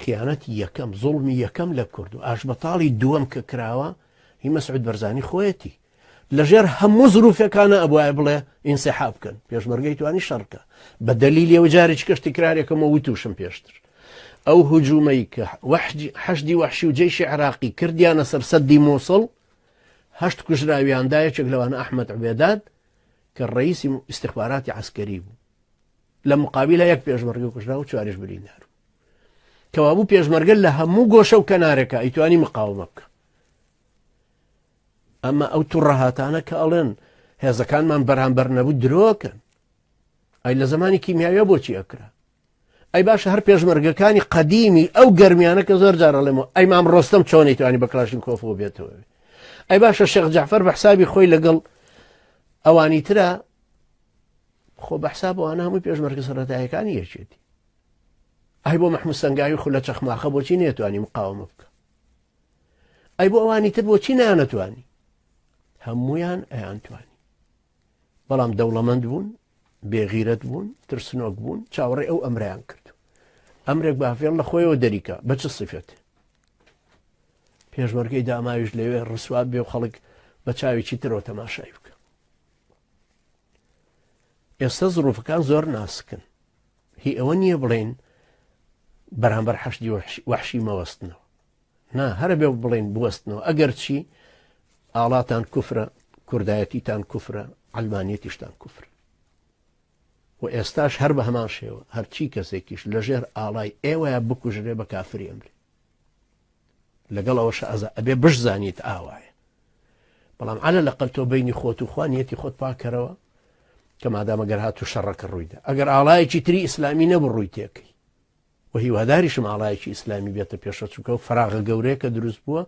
خیانەتی یەکەم، زوڵمی یەکەم لە کورد و ئاشبەتاڵی دووەم کە کراوە هی مەسعود بەرزانی خۆیەتی. لەژێر هەموو زروفەکانە ئەبوایە بڵێ ئینسحاب بکەن، پێشمەرگەی توانی شەڕکە. بە دەلیلی ئەوە جارێکی کەش تکرارێکەمەوە وتوشم پێشتر. ئەو هجومەی کە حەشدی وەحشی و جەیشی عێراقی کردیانە سەر سەدی مووسڵ، هەشت کوژراویان دا، یەکێک لەوانە ئەحمەد عوبێداد کە ڕئیسی ئیستیخباراتی عەسکەری بوو. لە مقابلە یەک پێشمەرگە کوژرا و چواریش بریندار بوو. کەوابوو پێشمەرگە لە هەموو گۆشە و کەنارێکە ئەیتوانی مقاومە بکە. ئەمە ئەو توڕەهاتانە کە ئەڵێن هێزەکانمان بەرامبەر نەبوو درۆکەن. ئەی لە زمانی کیمیاویە بۆچی ئەکرا؟ ئەی باشە هەر پێشمەرگەکانی قەدیمی ئەو گەرمیانە کە زۆر جار ئەڵێمەوە ئەی مام ڕۆستەم چۆن ئەیتوانی بە کلاشینکۆفەوە بێتەوە ئەی باشە شێخ جەعفەر بە حسابی خۆی لەگەڵ ئەوانی ترە خۆ بە حساب ئەوانە هەمووی پێشمەرگە سەرەتایەکانی یەکێتی ئەی بۆ مەحموود سەنگاوی خولە چەخماخە بۆچی نێتوانی مقاومە بکە ئەی بۆ ئەوانی تر بۆچی نانەتوانی هەمویان ئەیانتوانی بەڵام دەوڵەمەند بوون، بێغیرەت بوون، ترسنۆک بوون، چاوەڕێی ئەو ئەمرەیان کرد. ئەمرێک بافێڵ لە خۆیەوە دەریکا، بە چ سیفەتێ؟ پێشمەرگەی داماویش لەوێ ڕسوا بێ و خەڵک بە چاوێکی ترەوە تەماشای بکە. ئێستا زڕوفەکان زۆر ناسکن. هی ئەوە نییە بڵێن بەرامبەر حەشدی وەحشی مەوەستنەوە. نا هەر ئەبێ بڵێین بوەستنەوە ئەگەر چی ئاڵاتان کوفرە کوردایەتیتان کوفرە عەلمانیەتیشتان کوفر و ئێستاش هەر بە هەمان شێوە هەرچی کەسێکیش لەژێر ئاڵای ئێوەیە بکوژرێ بە کافری ئەمرێ لەگەڵ ئەوەش ئازا ئەبێ بشزانیت ئاوایە بەڵام عەلە لەقەل تۆ بینی خۆت و خوا نیەتی خۆت پاکەرەوە کە مادامە گەر هاتوو شەڕەکە ڕوویدا ئەگەر ئاڵایەکی تری ئیسلامی نەبوو ڕووی تێکەی و هیواداریشم ئاڵایەکی ئیسلامی بێتە پێشەوە چونکە ئەو فەراغە گەورەیە کە دروست بووە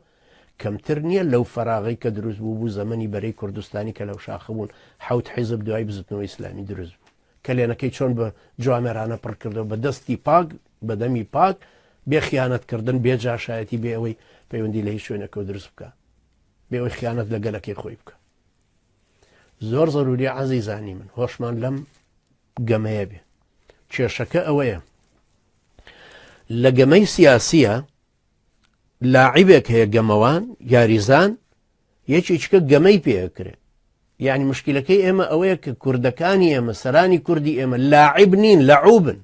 کەمتر نییە لەو فەراغەی کە دروست بوو بوو زەمەنی بەرەی کوردستانی کە لەو شاخە بوون حەوت حیزب دوای بزوتنەوەی ئیسلامی دروست بوو کەلێنەکەی چۆن بە جوامێرانە پڕ کردەوە بە دەستی پاک بە دەمی پاک بێ خیانەتکردن بێ جاشایەتی بێ ئەوەی پەیوەندی لە هیچ شوێنێکەوە دروست بکە بێ ئەوەی خیانەت لە گەلەکەی خۆی بکە زۆر زەروریە عەزیزانی من هۆشمان لەم گەمەیە بێ کێشەکە ئەوەیە لە گەمەی سیاسیە لاعبێک هەیە گەمەوان یاریزان یەکێککە گەمەی پێکرێ یعنی مشکلەکەی ئێمە ئەوەیە کە کوردەکانی ئێمە سەرانی کوردی ئێمە لاعب نین لەعوبن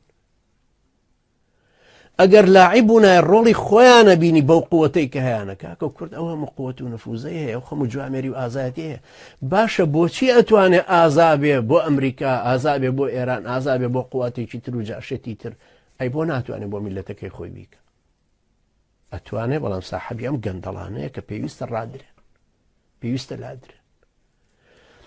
ئەگەر لاعب بوونایە ڕۆڵی خۆیانە بینی بەو قوتەی کە هەیانە کاکە کورد ئەو هەموو قوت و نفوزەی هەیە و خەمو جوامێری و ئازایەتی هەیە باشە بۆچی ئەتوانێ ئازا بێ بۆ ئەمریکا ئازا بێ بۆ ئێران ئازا بێ بۆ قوتێکی تر و جاشێتی تر ئەی بۆ ناتوانێت بۆ میلەتەکەی خۆی بیکە ئەتوانێ بەڵام ساحەبی ئەم گەندەڵانەیە کە پێویستە ڕادرێن پێویستە لادرێن.